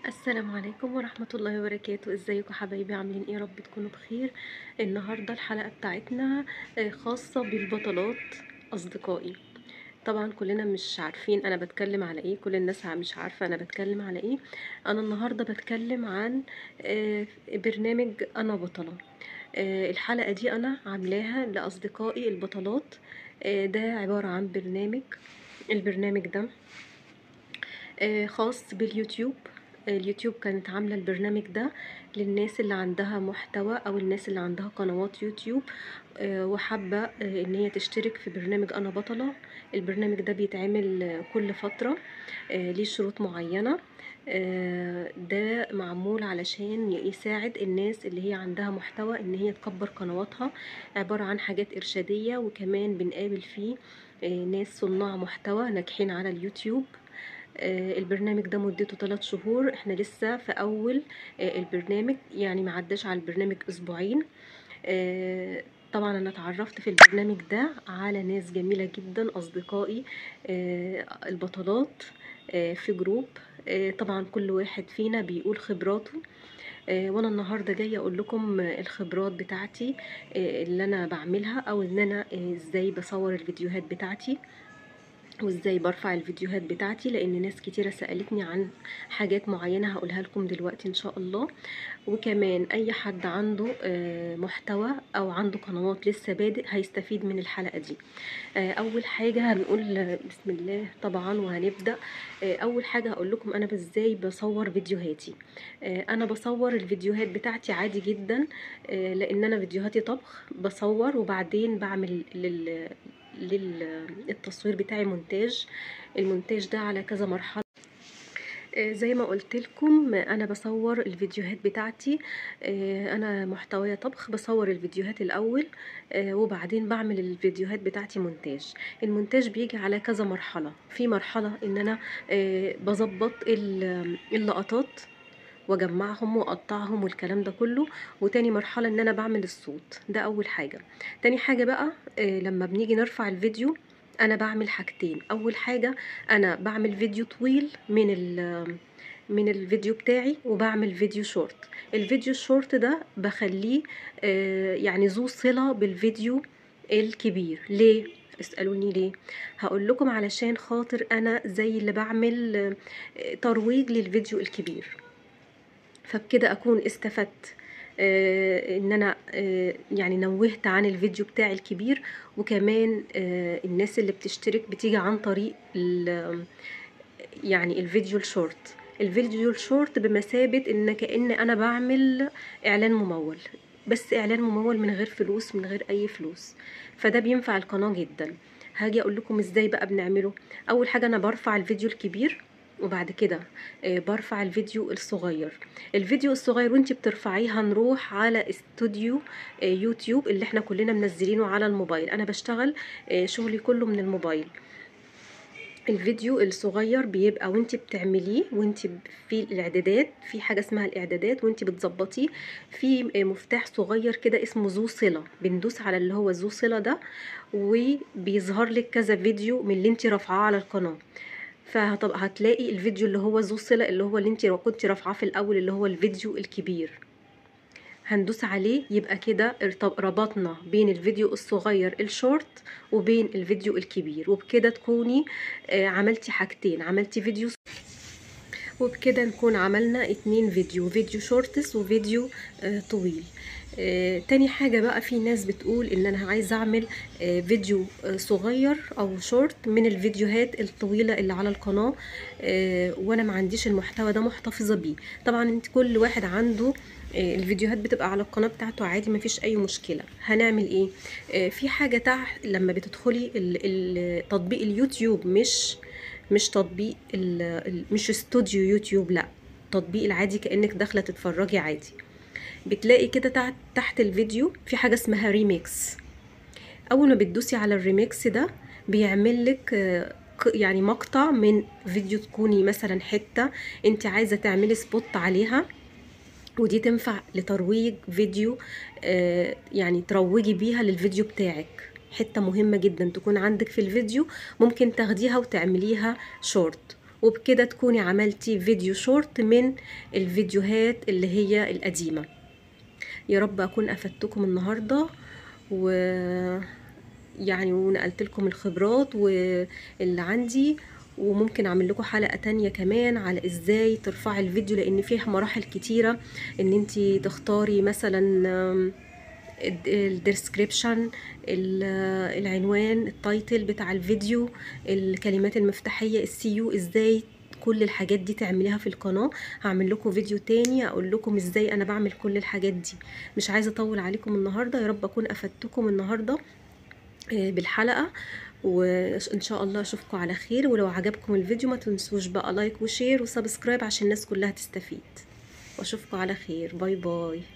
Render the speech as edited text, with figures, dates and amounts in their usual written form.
السلام عليكم ورحمة الله وبركاته. ازيكم حبايبي؟ عاملين ايه؟ رب تكونوا بخير. النهاردة الحلقة بتاعتنا خاصة بالبطلات اصدقائي. طبعا كلنا مش عارفين انا بتكلم على ايه، كل الناس مش عارفة انا بتكلم على ايه. انا النهاردة بتكلم عن برنامج انا بطلة. الحلقة دي انا عاملاها لاصدقائي البطلات. ده عبارة عن برنامج، البرنامج ده خاص باليوتيوب. اليوتيوب كانت عاملة البرنامج ده للناس اللي عندها محتوى او الناس اللي عندها قنوات يوتيوب وحابة ان هي تشترك في برنامج انا بطلة. البرنامج ده بيتعمل كل فترة، ليه شروط معينة. ده معمول علشان يساعد الناس اللي هي عندها محتوى ان هي تكبر قنواتها، عبارة عن حاجات ارشادية، وكمان بنقابل فيه ناس صناع محتوى ناجحين على اليوتيوب. البرنامج ده مدته 3 شهور، احنا لسه في اول البرنامج، يعني ما عداش على البرنامج اسبوعين. طبعا انا اتعرفت في البرنامج ده على ناس جميلة جدا، اصدقائي البطلات في group. طبعا كل واحد فينا بيقول خبراته، وانا النهارده جاية اقول لكم الخبرات بتاعتي اللي انا بعملها، او ان انا ازاي بصور الفيديوهات بتاعتي وازاي برفع الفيديوهات بتاعتي، لان ناس كتيرة سألتني عن حاجات معينة هقولها لكم دلوقتي ان شاء الله. وكمان اي حد عنده محتوى او عنده قنوات لسه بادئ هيستفيد من الحلقة دي. اول حاجة هنقول بسم الله طبعا وهنبدأ. اول حاجة هقول لكم انا ازاي بصور فيديوهاتي. انا بصور الفيديوهات بتاعتي عادي جدا، لان انا فيديوهاتي طبخ، بصور وبعدين بعمل للتصوير بتاعي مونتاج. المونتاج ده على كذا مرحلة. زي ما قلت لكم انا بصور الفيديوهات بتاعتي، انا محتوايا طبخ، بصور الفيديوهات الاول وبعدين بعمل الفيديوهات بتاعتي مونتاج. المونتاج بيجي على كذا مرحلة. في مرحلة ان انا بظبط اللقطات واجمعهم واقطعهم والكلام ده كله، وتاني مرحلة ان انا بعمل الصوت. ده اول حاجة. تاني حاجة بقى لما بنيجي نرفع الفيديو انا بعمل حاجتين. اول حاجة انا بعمل فيديو طويل من الفيديو بتاعي، وبعمل فيديو شورت. الفيديو الشورت ده بخليه يعني ذو صلة بالفيديو الكبير. ليه؟ اسألوني ليه؟ هقول لكم علشان خاطر انا زي اللي بعمل ترويج للفيديو الكبير، فبكده اكون استفدت ان انا يعني نوهت عن الفيديو بتاعي الكبير، وكمان الناس اللي بتشترك بتيجي عن طريق يعني الفيديو الشورت. الفيديو الشورت بمثابة ان كأن انا بعمل اعلان ممول، بس اعلان ممول من غير فلوس، من غير اي فلوس، فده بينفع القناة جدا. هاجي اقول لكم ازاي بقى بنعمله. اول حاجة انا برفع الفيديو الكبير، وبعد كده برفع الفيديو الصغير. الفيديو الصغير وانت بترفعيه هنروح على استوديو يوتيوب اللي احنا كلنا منزلينه على الموبايل. انا بشتغل شغلي كله من الموبايل. الفيديو الصغير بيبقى وانت بتعمليه وانت في الاعدادات، في حاجة اسمها الاعدادات، وانت بتظبطيه في مفتاح صغير كده اسمه ذو صله، بندوس على اللي هو ذو صله ده، وبيظهر لك كذا فيديو من اللي انت رافعاه على القناة. فهتلاقي الفيديو اللي هو ذو صله، اللي هو اللي انت كنت رافعاه في الاول، اللي هو الفيديو الكبير، هندوس عليه. يبقى كده ربطنا بين الفيديو الصغير الشورت وبين الفيديو الكبير، وبكده تكوني عملتي حاجتين، عملتي فيديو، وبكده نكون عملنا 2 فيديو، فيديو shorts وفيديو طويل. تاني حاجة بقى، في ناس بتقول ان انا عايزة اعمل فيديو صغير او شورت من الفيديوهات الطويلة اللي على القناة، وانا ما عنديش المحتوى ده محتفظة بيه. طبعا انت كل واحد عنده الفيديوهات بتبقى على القناة بتاعته عادي، مفيش اي مشكلة. هنعمل ايه؟ في حاجة تحت لما بتدخلي تطبيق اليوتيوب، مش تطبيق مش استوديو يوتيوب، لا، تطبيق العادي كأنك داخلة تتفرجي عادي، بتلاقي كده تحت الفيديو في حاجة اسمها ريميكس. اول ما بتدوسي على الريميكس ده بيعمل لك يعني مقطع من فيديو، تكوني مثلا حتة انت عايزة تعملي spot عليها، ودي تنفع لترويج فيديو، يعني تروجي بيها للفيديو بتاعك. حتة مهمة جدا تكون عندك في الفيديو، ممكن تاخديها وتعمليها شورت. وبكده تكوني عملتي فيديو شورت من الفيديوهات اللي هي القديمة. يا رب اكون افدتكم النهاردة، و يعني ونقلت لكم الخبرات واللي عندي، وممكن اعمل لكم حلقة تانية كمان على ازاي ترفعي الفيديو، لان فيه مراحل كتيرة ان انتي تختاري مثلا ال description، العنوان، ال title بتاع الفيديو، الكلمات المفتاحية، ال SEO، ازاي كل الحاجات دي تعمليها في القناة. هعمل لكم فيديو تاني اقول لكم ازاي انا بعمل كل الحاجات دي. مش عايزة اطول عليكم النهاردة، يا رب اكون افدتكم النهاردة بالحلقة، وان شاء الله اشوفكم على خير. ولو عجبكم الفيديو ما تنسوش بقى like و share و subscribe عشان الناس كلها تستفيد، واشوفكم على خير. bye bye.